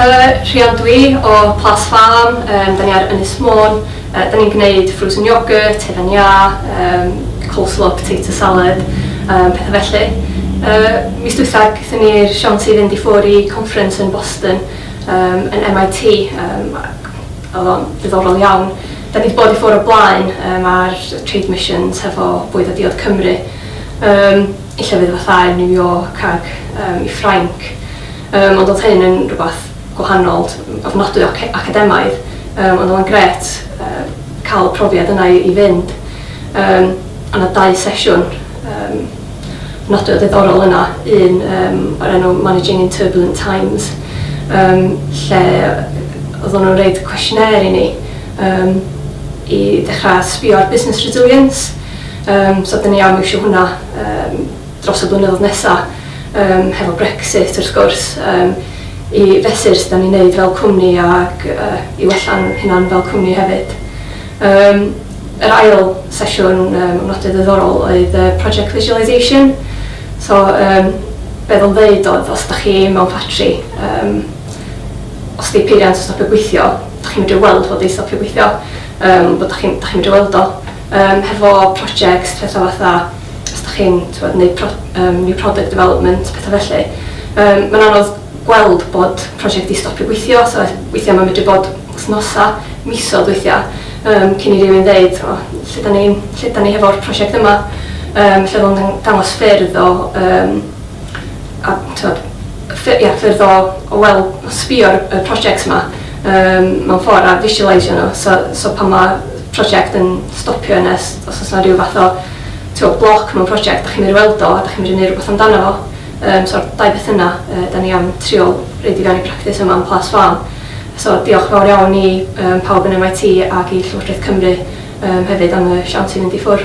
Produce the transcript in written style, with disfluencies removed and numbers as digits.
Rhian dwi o Plas Farm, da ni ar Ynys Môn. Da ni'n gwneud frozen yoghurt, hufen iâ, coleslaw, potato salad, pethau felly. Mis dwytha gaethon ni'r siawns i fynd i ffwrdd i conference yn Boston yn MIT, ac oedd o'n ddiddorol iawn. Da ni 'di bod i ffwrdd o blaen ar trade missions hefo Bwyd a Diod Cymru, i llefydd fatha New York ac i Ffrainc. Ond oedd hyn yn rhywbeth gwahanol, ofnadwy o academaidd, ond oedd o'n grêt cael y profiad yna i fynd. O' 'na dau sesiwn ofnadwy o ddiddorol yna, un o'r enw Managing in Turbulent Times, lle oedden nhw'n rhoid questionnaire i ni i ddechrau sbio ar business resilience. So dan ni am iwsio hwnna dros y blynyddoedd nesa hefo Brexit wrth gwrs i fesur sut 'dan ni'n neud fel cwmni ag i wella'n hunan fel cwmni hefyd. Yr ail sesiwn ofnadwy o ddiddorol oedd project visualisation. So be oedd o'n ddeud oedd os 'dach chi mewn ffatri, os 'di peiriant yn stopio gweithio, 'dach chi'n medru weld fod o 'di stopio gweithio, bod 'dach chi'n 'dach chi'n medru weld o. Hefo projects petha fatha os dach chi'n t'mod neud new product development petha felly ma'n anodd gweld bod prosiect 'di stopio gweithio, so weithia' ma'n medru bod wythnosa, misoedd weithia' cyn i rywun ddeud, "O, lle 'dan ni lle 'dan ni hefo'r prosiect yma?" Lle o'dd o'n dangos ffyrdd o a t'mod ia ffyrdd o weld, o sbio ar y projects 'ma mewn ffor' a visualisio nhw, so pan ma' prosiect yn stopio nes os oes 'na ryw fath o t'wod bloc mewn prosiect, dach chi'n medru weld o a dach chi'n medru neud rwbath amdano fo. So'r dau beth yna 'dan ni am trio roid i fewn i practis yma yn Plas Farm. So diolch yn fawr iawn i pawb yn MIT ac i Llywodraeth Cymru hefyd am y siawns i fynd i ffwr'.